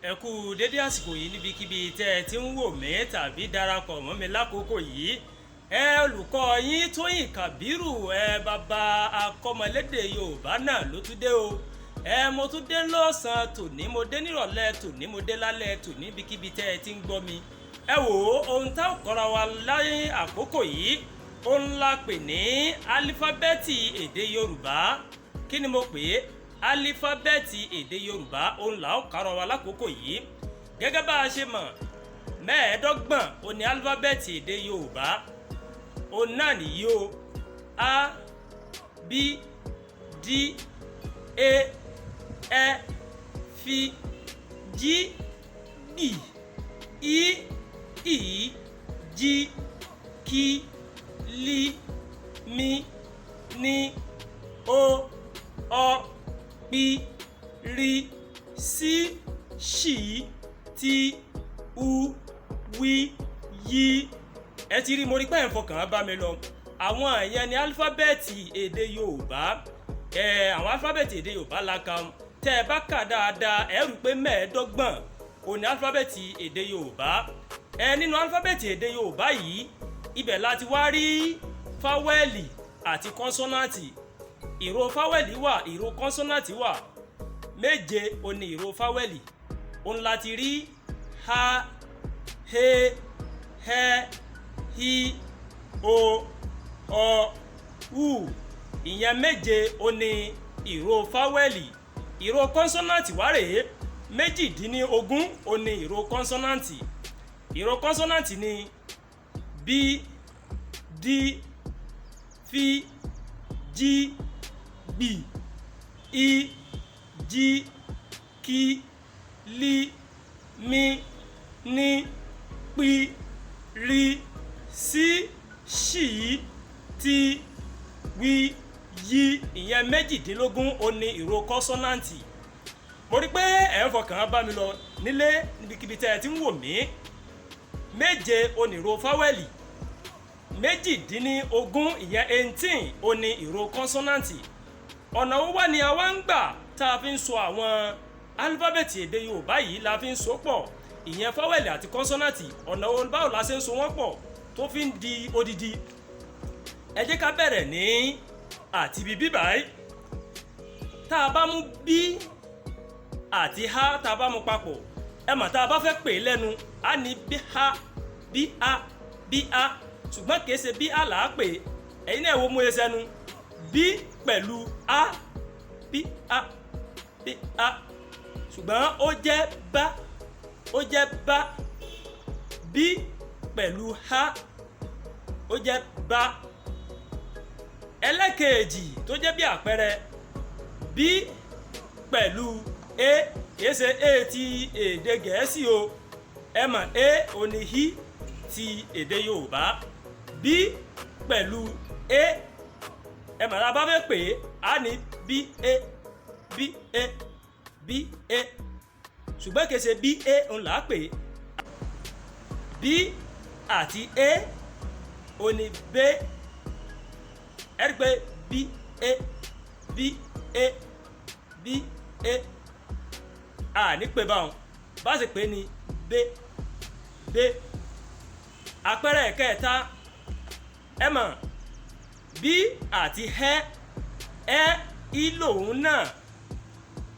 Ẹ kú dédé àsìkò yìí níbikíbi tẹ́ ẹ ti ń wò mí tàbí darapọ̀ mọ́ mi lákòókò yìí. Ẹ olùkọ́ yín Tóyìn Kàbírù, ẹ bàbá akọ́mọlédè Yorùbá náà ló tún dé o. Ẹ mo tún dé lọ́sàn-án tòní, mo dé nírọ̀lẹ́ tòní, mo dé lálẹ́ tòní níbikíbi tẹ́ ẹ ti ń gbọ́ mi. Ẹ wò ó, ohun tá ò kọ́ra wa láyé àkókò yìí, òun la pè ní álífábẹ́ẹ̀tì èdè Yorùbá. Kí ni mo pè é? Álífábẹ́ẹ̀tì èdè Yorùbá, òun là ó kọ́ra wa lákòókò yìí. Gẹ́gẹ́ bá a ṣe mọ̀, 25 òun ni álífábẹ́ẹ̀tì èdè Yorùbá. Òun náà nìyí o: A, B, D, E, Ẹ, F, G, B, I, I, J, K, L, M, N, O, Ọ, P, R, S, Ṣ, T, U, W, Y. Ẹ ti rí, mo rí pé ẹ̀ ń fọkàn bá mi lọ. Àwọn ìyẹn ni álífábẹ́ẹ̀tì èdè Yorùbá. Ẹ àwọn álífábẹ́ẹ̀tì èdè Yorùbá la kà. Tẹ́ ẹ bá kà dáadáa, ẹ rí i pé 25 òní álífábẹ́ẹ̀tì èdè Yorùbá. Ẹ nínú álífábẹ́ẹ̀tì èdè Yorùbá yìí, ibẹ̀ la ti wá rí fáwẹ́lì àti kọ́nsọ́nàtì. Ìró fáwẹ́lì wà, ìró kọ́nsọ́nàtì wà. 7 òní ìró fáwẹ́lì. Òun la ti rí a, he, hẹ, hi, o, ọ, u. Ìyẹn 7 òní ìró fáwẹ́lì. Ìró kọ́nsọ́nàtì wá rèé, 18 òní ìró kọ́nsọ́nàtì. Ìró kọ́nsọ́nàtì ni b, d, f, g, b, i, j, k, l, m, n, p, r, s, ṣ, t, w, y. Ìyẹn 18 ó ní ìró kọ́nsọ́nàǹtì. Mo rí pé ẹ̀ ń fọkàn bá mi lọ nílé níbikíbi tẹ́ ẹ ti ń wò mí. 7 ó ní ìró fáwẹ́lì, 18, ìyẹn 18, ó ní ìró kọ́nsọ́nàǹtì. Ọ̀nà wo wá ni a wá ń gbà tá a fi ń so àwọn álífábẹ́ẹ̀tì èdè Yorùbá yìí la fi ń so pọ̀, ìyẹn fáwẹ́lì àti kọ́nsọ́nàǹtì? Ọ̀nà wo, báwo la ṣe ń so wọ́n pọ̀ tó fi ń di odidi? Ẹ jẹ́ ká bẹ̀rẹ̀ ní àti bíbí báyìí. Tá a bá mú b àti h, tá a bá mú papọ̀, ẹ mọ̀, tá a bá fẹ́ pè é lẹ́nu, á ní bí h, bí a, bí a, ṣùgbọ́n kìí ṣe bí a là á pè é. Ẹ̀yin náà wo mú e sẹ́nu, b pẹ̀lú a, bí a, bí a, ṣùgbọ́n ó jẹ́ bá, ó jẹ́ bá. B pẹ̀lú h, ó jẹ́ bá. Ẹlẹ́kẹ̀ẹ́jì tó jẹ́ bí àpẹẹrẹ, b pẹ̀lú e, kìí ṣe e ti èdè Gẹ̀ẹ́sì o. Ẹ mọ̀, e ò ní hi ti èdè Yorùbá. B pẹ̀lú e, ẹ mọ̀, tá a bá fẹ́ pè é, á ní b e, b e, b e, ṣùgbọ́n kìí ṣe b e ń là á pè é. B àti e ò ní b. Ẹ rí i pé b e, b e, b e, a ní pé báwọn bá ṣe pé ní b, b. Àpẹẹrẹ kẹta, ẹ mọ̀, b àti ẹ, ẹ í lòun náà,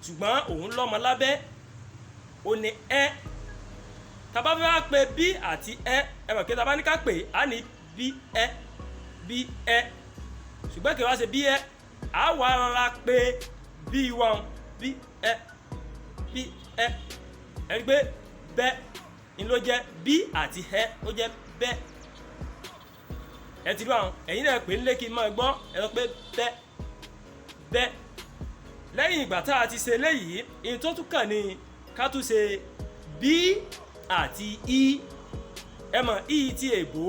ṣùgbọ́n òun lọ́mọ lábẹ́, ó ní ẹ. Tá bá fẹ́ wá pé b àti ẹ, ẹ mọ̀ kí tá bá ní ká pè á ní b ẹ, b ẹ, ṣùgbọ́n kí wá ṣe b ẹ, á wà rọra pé b wọn, b ẹ, b ẹ. Ẹ rí pé bẹ́ ń ló jẹ́. B àti ẹ, ó jẹ́ bẹ́. Ẹ ti rí àwọn, ẹ̀yin náà pè ń lé kí n máa gbọ́. Ẹ sọ pé bẹ́, bẹ́. Lẹ́yìn ìgbà tá a ti ṣe léyìí, ìyẹn tó tún kàn ní ká tún ṣe b àti i. Ẹ mọ̀, i ti èbó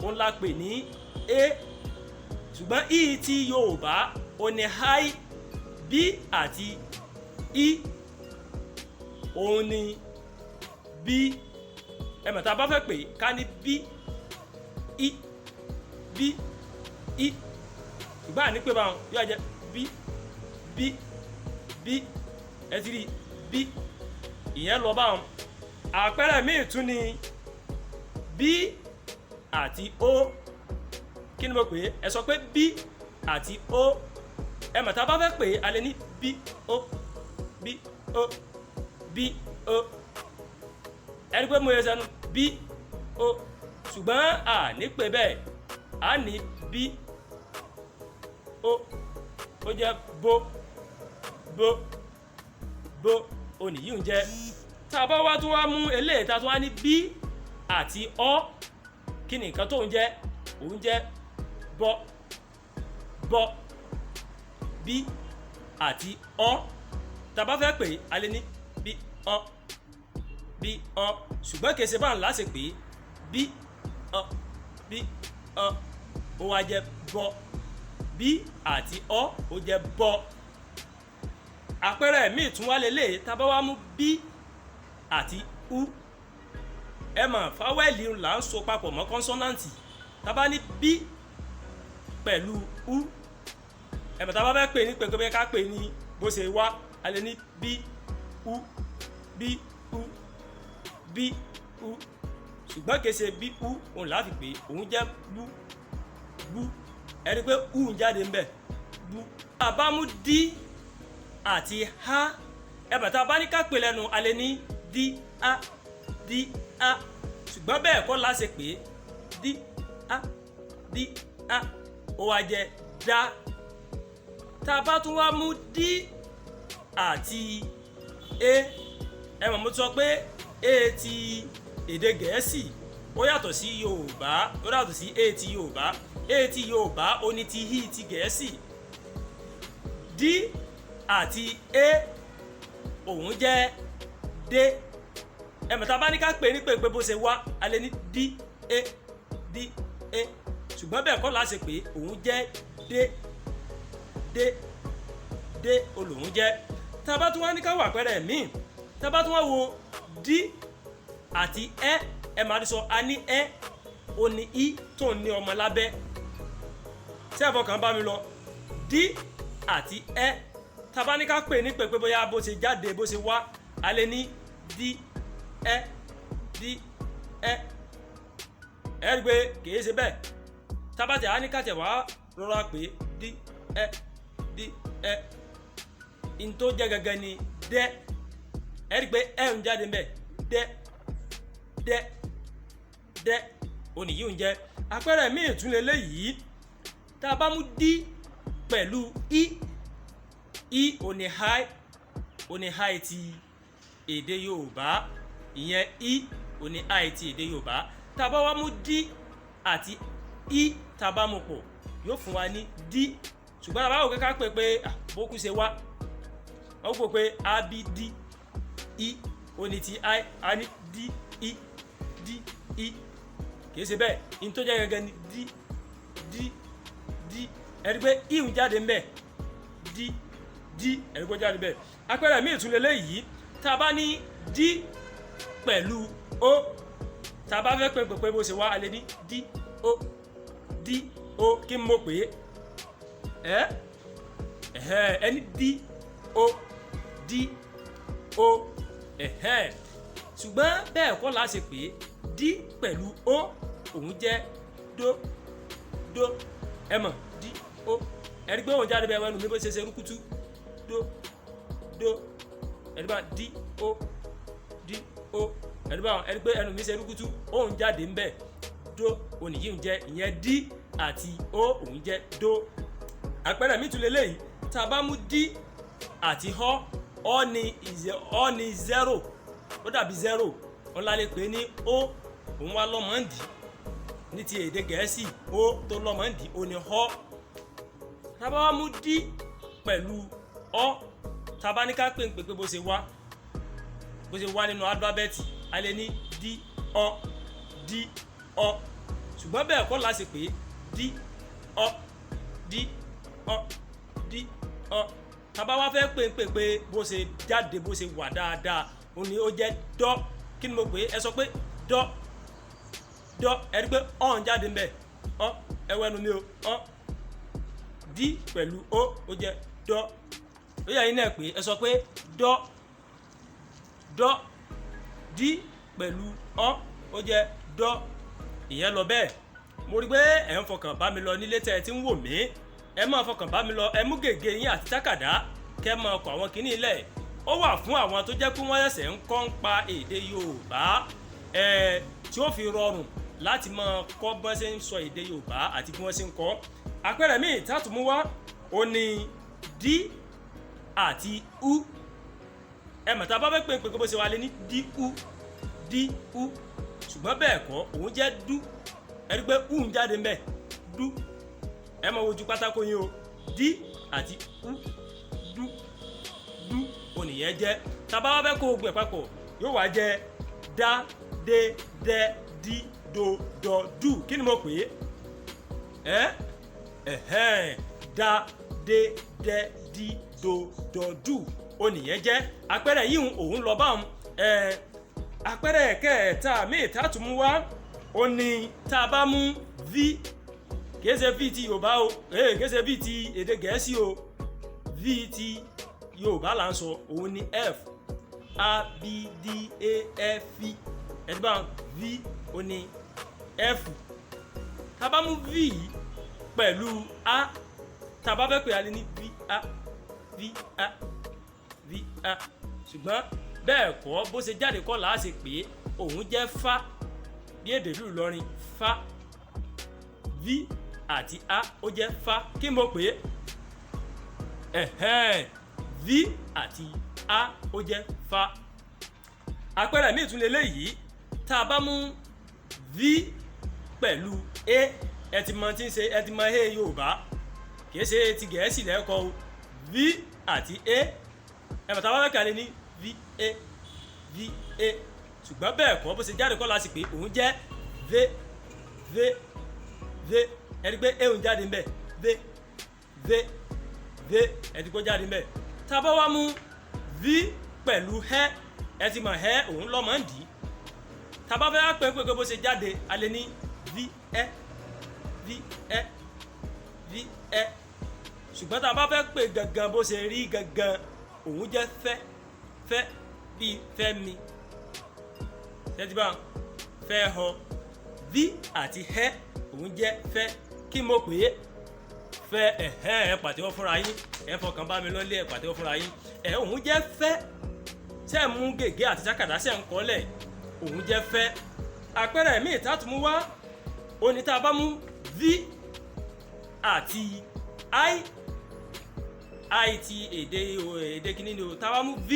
òun la pè ní e, ṣùgbọ́n i ti Yorùbá òun ni hi. B àti i òun ni b. Ẹ mọ̀, tá a bá fẹ́ pè, ká ní b i, b i, ṣùgbọ́n àní pé báwọn yóò jẹ́ b, b, b. Ẹ ti rí b. Ìyẹn lọ báwọn. Àpẹẹrẹ míì tún ni b àti o. Kí ni mo pè é? Ẹ sọ pé b àti o. Ẹ mọ̀ tá a bá fẹ́ pè é, a lè ní b o, b o, b o. Ẹni pé mo yẹ sẹ́nu b o, ṣùgbọ́n a ní pè bẹ́ẹ̀, a ní b o, ó jẹ́ bo, bo, bo òní yìí ń jẹ́. Tá a bá wá tún wá mú eléyìí, tá a tún wá ní b àti ọ, kí ni nǹkan tó ń jẹ́? Òun jẹ́ bọ, bọ. B àti ọ, tá a bá fẹ́ pè é, a lè ní b ọ, b ọ, ṣùgbọ́n kìí ṣe báwọn láṣẹ pé b ọ, b ọ, ó wá jẹ́ bọ. B àti ọ, ó jẹ́ bọ. Àpẹẹrẹ míì tún wá lélẹ̀, tá a bá wá mú b àti u. Ẹ mọ̀ fáwẹ́lì là ń so papọ̀ mọ́ kọ́nsọ́náǹtì. Tá a bá ní b pẹ̀lú u, ẹ mọ̀ tá a bá fẹ́ pè ní pé ká pè ní bó ṣe wá, a lè ní b u, b u, b u, ṣùgbọ́n kìí ṣe b u òun là á fi pè é, òun jẹ́ bú, bú. Ẹ rí i pé u ń jáde ńbẹ̀, bú. Tá a bá mú d àti h, ẹ bàtà bá ní ká pè lẹ́nu, a lè ní d a, d a, ṣùgbọ́n bẹ́ẹ̀ kọ́ la ṣe pé d a, d a, ó wá jẹ́ dá. Tá a bá tún wá mú d àti e, ẹ mọ̀ mo sọ pé e ti èdè Gẹ̀ẹ́sì ó yàtọ̀ sí Yorùbá, ó yàtọ̀ sí e ti Yorùbá. E ti Yorùbá ó ní ti h ti Gẹ̀ẹ́sì. D àti e òun jẹ́ d. Ẹ mọ̀ tá a bá ní ká pè ní pé bó ṣe wá, a lè ní d e, d e, ṣùgbọ́n bẹ́ẹ̀ kọ́ la ṣe pé òun jẹ́ d, d, d olóhùn jẹ́. Tá a bá tún wá ní ká wà pẹ́rẹ́ míì, tá a bá tún wá wo d àti ẹ, ẹ máa sọ a ní ẹ, o ní i tó ń ní ọmọ lábẹ́. Ṣé ẹ̀fọ́ kan bá mi lọ? D àti ẹ, tá a bá ní ká pè ní pé bóyá bó ṣe jáde bó ṣe wá, a lè ní d ẹ, d ẹ. Ẹ rí i pé kìí ṣe bẹ́ẹ̀. Tá a bá tẹ̀ á ní ká tẹ̀ wá rọra pé d ẹ, d ẹ, n tó jẹ́ gangan ni dẹ́. Ẹ rí i pé ẹ ń jáde mbẹ́, dẹ́, dẹ́, dẹ́ òní yìí ń jẹ́. Àpẹẹrẹ míì tún leléyìí, tá a bá mú d pẹ̀lú i, i òní hi, òní hi ti èdè Yorùbá, ìyẹn i òní hi ti èdè Yorùbá. Tá a bá wá mú d àti i, tá a bá mú pọ̀, yóò fún wa ní d. Ṣùgbọ́n a bá wò pé ká pè pé bókú ṣe wá, wọ́n pè pé a b d i, òní ti i, a ní d i, d i, kìí ṣe bẹ́ẹ̀. N tó jẹ́ gangan ni d, d, d. Ẹ rí i pé i ń jáde ńbẹ̀, d, d, ẹ rí i pé ó jáde ńbẹ̀. Àpẹẹrẹ míì tún leléyìí, tá a bá ní d pẹ̀lú o, tá a bá fẹ́ pè pé bó ṣe wá, a lè ní d o, d o. Kí n mo pè é? Ẹ ẹ ní d o, d o, ẹ̀hẹ́n, ṣùgbọ́n bẹ́ẹ̀ kọ́ la ṣe pé d pẹ̀lú o, òun jẹ́ do, do. Ẹ mọ̀ d o, ẹ rí pé òun jáde bẹ́ẹ̀ wẹ́nu mi bó ṣe ṣe rúkútú, do, do. Ẹ rí bá d o, d o, ẹ rí bá, ẹ rí pé ẹnu mi ṣe rúkútú, òun jáde ńbẹ̀, do òní yìí ń jẹ́. Ìyẹn d àti o, òun jẹ́ do. Àpẹẹrẹ mi tún leléyìí, tá a bá mú d àti ọ, ọ ní ọ ní zero, ó dàbí zero, òun la lè pè ní o, òun wá lọ́mọ ń dì ní ti èdè Gẹ̀ẹ́sì, o tó lọ́mọ ń dì ó ní ọ. Tá a bá wá mú d pẹ̀lú ọ, tá a bá ní ká pè ń pè pé bó ṣe wá, bó ṣe wá nínú alifábẹ́ẹ̀tì, a lè ní d ọ, d ọ, ṣùgbọ́n bẹ́ẹ̀ kọ́ la ṣe pé d ọ, d ọ, d ọ. Tá a bá wá fẹ́ pè ń pè pé bó ṣe jáde bó ṣe wà dáadáa, òun ni ó jẹ́ dọ́. Kí ni mo pè é? Ẹ sọ pé dọ́, dọ́. Ẹ rí i pé ọ̀ ń jáde ńbẹ̀, ọ, ẹ wẹ́nu mi o, ọ, d pẹ̀lú o, ó jẹ́ dọ́. Ó yẹ yín náà pé ẹ sọ pé dọ́, Dọ́. D pẹ̀lú ọ́ ó jẹ́ dọ́. Ìyẹn lọ bẹ́ẹ̀. Mo rí pé ẹ̀ ń fọkàn bá mi lọ nílé tẹ́ ẹ ti ń wò mí. Ẹ máa fọkàn bá mi lọ, ẹ mú gègé yín àti tákàdá kẹ́ máa kọ àwọn kinní lẹ̀. Ó wà fún àwọn tó jẹ́ pé wọ́n ṣẹ̀ṣẹ̀ ń kọ́ ń pa èdè Yorùbá, tí ó fi rọrùn láti máa kọ́ bí wọ́n ṣe ń sọ èdè Yorùbá àti bí wọ́n ṣe ń kọ́. Àpẹẹrẹ míì tá a tún mú wá ó ní D àti U. Ẹ mọ̀ tá a bá fẹ́ pè é pé bó ṣe wà lé ní D U, D U, ṣùgbọ́n bẹ́ẹ̀ kọ́, òun jẹ́ dú. Ẹ rí pé U ń jáde ńbẹ̀, dú. Ẹ máa wojú pátákó yín o. D àti U, dú, dú ònìyẹn jẹ́. Tá a bá wá fẹ́ kó gbogbo ẹ̀ papọ̀, yóò wá jẹ́ dá, dé, dẹ́, dí, do, dọ̀, dù. Kí ni mo pè é? Ẹ́ dá, dé, dẹ́, dí, do, dọ̀, dù ònìyẹn jẹ́. Àpẹẹrẹ yìí òun lọ báwọn. Àpẹẹrẹ kẹta míì tá a tún mú wá ó ní tá a bá mú V, kìí ṣe V ti Yorùbá o, kìí ṣe V ti èdè Gẹ̀ẹ́sì o, V ti Yorùbá là ń sọ, òun ni F. A B D A F, ẹ ti bá V ó ní F. Tá a bá mú V yìí pẹ̀lú A, tá a bá fẹ́ pè á lè ní V A, V A, V A, ṣùgbọ́n bẹ́ẹ̀ kọ́, bó ṣe jáde kọ́ làá ṣe pé òun jẹ́ fa, bí èdè ìlú Ìlọrin, fa. V àti A ó jẹ́ fa. Kí mo pè é? V àti A ó jẹ́ fa. Àpẹẹrẹ míì tún leléyìí, tá a bá mú V pẹ̀lú A, ẹ ti mọ tí ń ṣe, ẹ ti mọ A Yorùbá, kìí ṣe ti Gẹ̀ẹ́sì lẹ́kọ̀ọ́ o. V àti A, ẹ mọ̀ tá a bá fẹ́ kàlẹ́ ní V A, V A, ṣùgbọ́n bẹ́ẹ̀ kọ́, bó ṣe jáde kọ́ la sì pé òun jẹ́ V, V, V. Ẹ rí pé A ń jáde ńbẹ̀, V, V, V, ẹ ti kó jáde ńbẹ̀. Tá a bá wá mú V pẹ̀lú H, ẹ ti mọ̀ H, òun lọ́mọ ń dì í. Tá a bá fẹ́ pé pé bó ṣe jáde, a lè ní V Ẹ, V Ẹ, V Ẹ, ṣùgbọ́n tá a bá fẹ́ pè gangan bó ṣe rí gangan, òun jẹ́ fẹ́, fẹ́ bíi Fẹ́mi, ṣẹ́tí bá fẹ́ họ. V àti H òun jẹ́ fẹ́. Kí mo pè é? Fẹ́. Ẹ̀hẹ́n, ẹ pàtẹ́wọ́ fúnra yín. Ẹ fọkàn bá mi lọ́lé, ẹ pàtẹ́wọ́ fúnra yín. Ẹ òun jẹ́ fẹ́. Ṣé ẹ mú gègé àti tákàdá, ṣe ń kọ́lẹ̀? Òun jẹ́ fẹ́. Àpẹẹrẹ míì tá a tún mú wá òní, tá a bá mú V àti I, I ti èdè kìíní ni o. Tá a bá mú V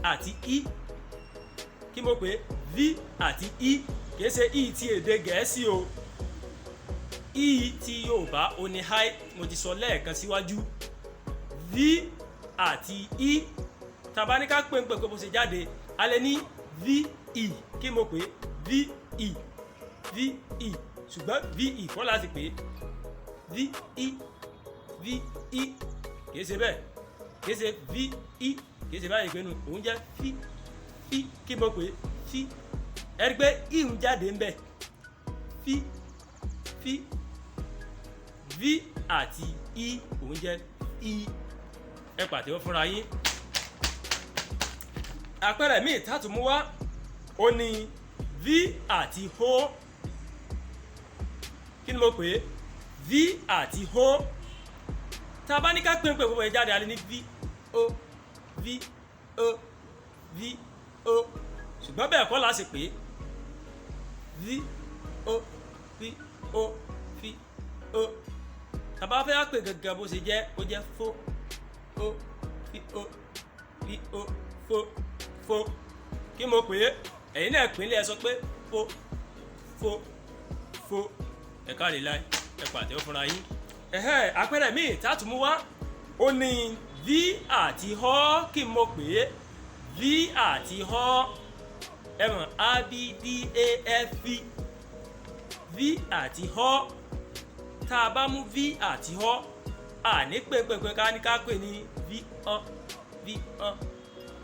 àti I, kí mo pè é? V àti I, kìí ṣe I ti èdè Gẹ̀ẹ́sì o, I ti Yorùbá ó ní I, mo ti sọ lẹ́ẹ̀kan síwájú. V àti I, tá a bá ní ká pè ń pè pé bó ṣe jáde, a lè ní V I. Kí mo pè é? V I, V I, ṣùgbọ́n V I kọ́ láti pè é. V I, V I, kìí ṣe bẹ́ẹ̀, kìí ṣe V I, kìí ṣe báyìí pinnu, òun jẹ́ fi, fi. Kí mo pè é? Fi. Ẹ rí i pé I ń jáde ń bẹ̀, fi, fi. V àti I òun jẹ́ I. Ẹ pàtẹ́wọ́ fúnra yín. Àpẹẹrẹ míì tá a tún mú wá ó ní V àti O. Kí ni mo pè é? V àti O. Tá a bá ní ká pín pé gbogbo ẹ̀ jáde, a lè ní V O, V O, V O, ṣùgbọ́n bẹ́ẹ̀ kọ́ la ṣe pé V O, V O, V O. Tá a bá fẹ́ pè gangan bó ṣe jẹ́, ó jẹ́ fo, o, V O, V O, fo, fo. Kí mo pè é? Ẹ̀yin náà pínlẹ̀, ẹ sọ pé fo, fo, fo. Ẹ káre láì, ẹ pàtẹ́wọ́ fúnra yín. Ẹ̀hẹ́n, àpẹẹrẹ míì tá a tún mú wá ó ní V àti H. Kí mo pè é? V àti H, ẹ mọ̀ A B D A F V. V àti H, tá a bá mú V àti H, a ní pé ká ní ká pè ní V O, V O,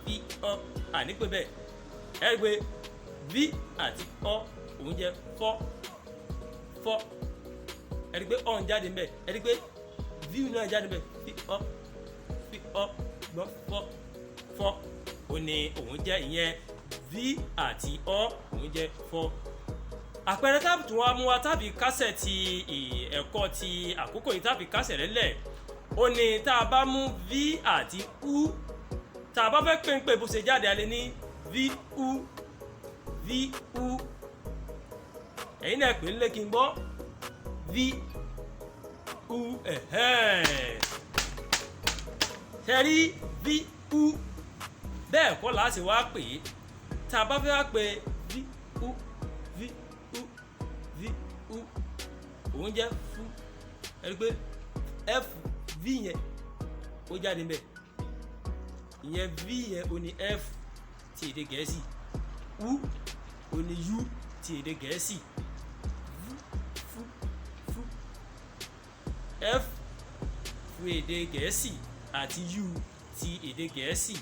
V O, a ní pé bẹ́ẹ̀. Ẹ rí i pé V àti O òun jẹ́ fọ́, fọ́. Ẹ rí i pé ọ̀ ń jáde ńbẹ̀, ẹ rí i pé V náà jáde ńbẹ̀, V O, V O, gbọ́ fọ́, Fọ́ ó ní òun jẹ́, ìyẹn v àti ọ, òun jẹ́ fọ́. Àpẹẹrẹ tábì tó wá mú wa tàbí kásẹ̀ ti ẹ̀kọ́ ti àkókò yìí tàbí kásẹ̀ rẹ̀ lẹ̀, ó ní tá a bá mú v àti u, tá a bá fẹ́ pé bó ṣe jáde, a lè ní v u, v u. Ẹ̀yin náà pè é lé kí n gbọ́. V u. Ẹ̀hẹ́n, ṣe rí v u? Bẹ́ẹ̀ kọ́ la ṣe wá pè é. Tá a bá fẹ́ wá pè v u, v u, v u, òun jẹ́ fú. Ẹ rí pé f, v yẹn ó jáde mbẹ̀. Ìyẹn v yẹn ó ní f ti èdè Gẹ̀ẹ́sì, u ó ní u ti èdè Gẹ̀ẹ́sì. V, fú, fú, f fún èdè Gẹ̀ẹ́sì àti u ti èdè Gẹ̀ẹ́sì,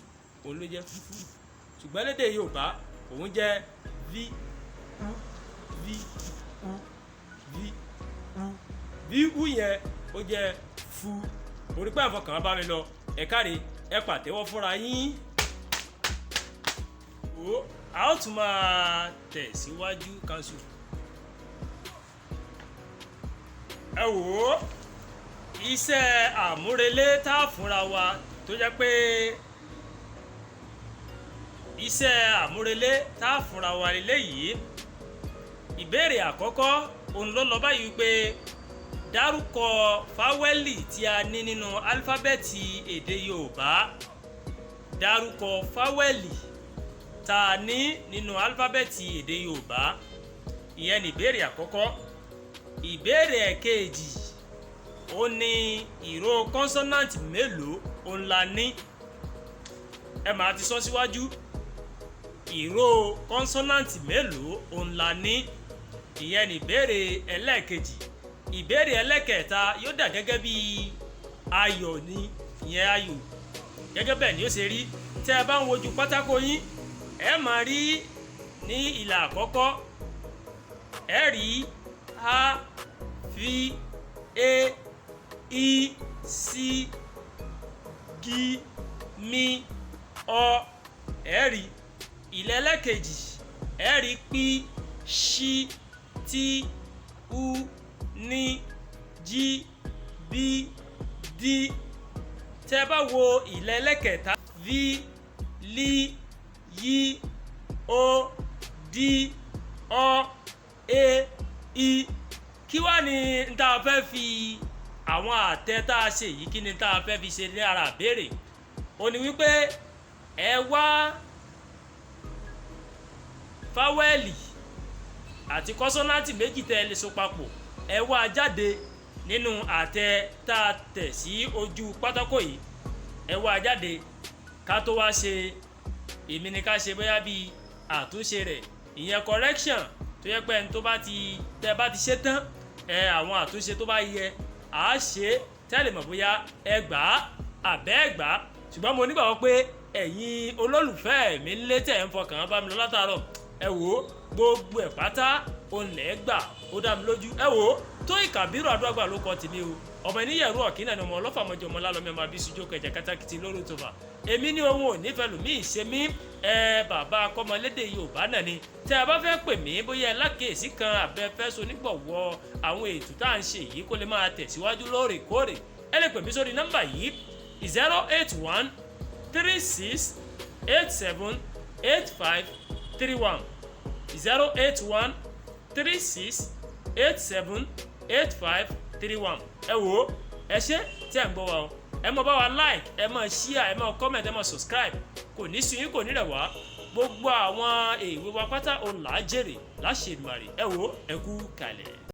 òun ló jẹ́ fú. Ṣùgbọ́n lédè Yorùbá, òun jẹ́ v u, v u, v u. V u yẹn ó jẹ́ fu. Orí pé àfọkàn bá mi lọ. Ẹ káre, ẹ pàtẹ́wọ́ fúnra yín o. A ó tún máa tẹ̀síwájú kanṣu. Ẹ wò ó, iṣẹ́ àmúrelé tá a fúnra wa, tó jẹ́ pé iṣẹ́ àmúrelé tá a fúnra wa lélẹ́yìí. Ìbéèrè àkọ́kọ́ òun ló lọ báyìí pé: dárúkọ fáwẹ́lì tí a ní nínú álífábẹ́ẹ̀tì èdè Yorùbá. Dárúkọ fáwẹ́lì tá a ní nínú álífábẹ́ẹ̀tì èdè Yorùbá. Ìyẹn ní ìbéèrè àkọ́kọ́. Ìbéèrè ẹ̀kejì ó ní: ìró kọ́nsọ́nàǹtì mélòó òun la ní? Ẹ máa ti sọ síwájú. Ìró kọ́nsọ́nàǹtì mélòó òun la ní? Ìyẹn ní ìbéèrè ẹlẹ́ẹ̀kejì. Ìbéèrè ẹlẹ́kẹta yóò dà gẹ́gẹ́ bí ayọ̀ ni, ìyẹn ayò. Gẹ́gẹ́ bẹ́ẹ̀ ni ó ṣe rí. Tẹ́ ẹ bá ń wojú pátákó yín, ẹ máa rí ní ìlà àkọ́kọ́, ẹ rí a, v, e, i, c, g, m, ọ. Ẹ rí ìlà ẹlẹ́kejì, ẹ rí p, ṣ, t, u, n, g, b, d. Tẹ́ bá wo ìlà ẹlẹ́kẹta, v, l, y, o, d, ọ, e, i. Kí wá ni n tá a fẹ́ fi àwọn àtẹ tá a ṣe yìí? Kí ni tá a fẹ́ fi ṣe ní ara àbẹ̀rẹ̀? Ó ní wípé ẹ wá fáwẹ́lì àti kọ́sọ́nàtì méjì tẹ́ ẹ lè so papọ̀, ẹ wá jáde nínú àtẹ tá a tẹ̀ sí ojú pátákó yìí. Ẹ wá jáde ká tó wá ṣe èmi ni ká ṣe bóyá bíi àtúnṣe rẹ̀, ìyẹn correction, tó yẹ pé ẹni tó bá ti tẹ́ bá ti ṣe tán, ẹ àwọn àtúnṣe tó bá yẹ à á ṣe tẹ́lẹ̀ mọ̀ bóyá ẹ gbà á àbẹ́ ẹ gbà á. Ṣùgbọ́n mo nígbàgbọ́ pé ẹ̀yin olólùfẹ́ mi ń lé tẹ̀ ń fọkàn bá mi lọ látàárọ̀, ẹ wò ó, gbogbo ẹ̀ pátá òun lẹ̀ gbà, ó dá mi lójú. Ẹ wò ó, Tóyìn Kàbírù Àdúràgbà ló kọ tèmi o. Ọmọ ẹníyẹ̀rú ọ̀kínà ni, ọmọ ọlọ́fà mọ́jọ, ọmọ lálọ́mí, ọmọ abísú jókòó ẹ̀jẹ̀ kátàkìtì lórí tòfà. Èmi ní ohun ò nífẹ̀ẹ́ lùmí ìṣe mí. Ẹ bàbá akọ́mọlédè Yorùbá náà ni. Tẹ́ ẹ bá fẹ́ pè mí, bóyá ẹ lákèésí kan àbẹ fẹ́ so nígbọ̀wọ́ àwọn ètò tá à ń ṣe yìí kó lè máa tẹ̀síwájú lóòrèkóòrè, ẹ lè pè mí sórí nọ́mbà yìí: 08136878531, 08136878531. Ẹ wò ó, ẹ ṣé tí ẹ ń gbọ́ wa o. Ẹ mọ bá wa like, ẹ mọ share, ẹ mọ comment, ẹ mọ subscribe. Kò ní sú yín, kò ní rẹ̀ wá. Gbogbo àwọn èwe wa pátá òun là á jèrè láṣẹ Èdùmàrè. Ẹ wò ó, ẹ kú kalẹ̀.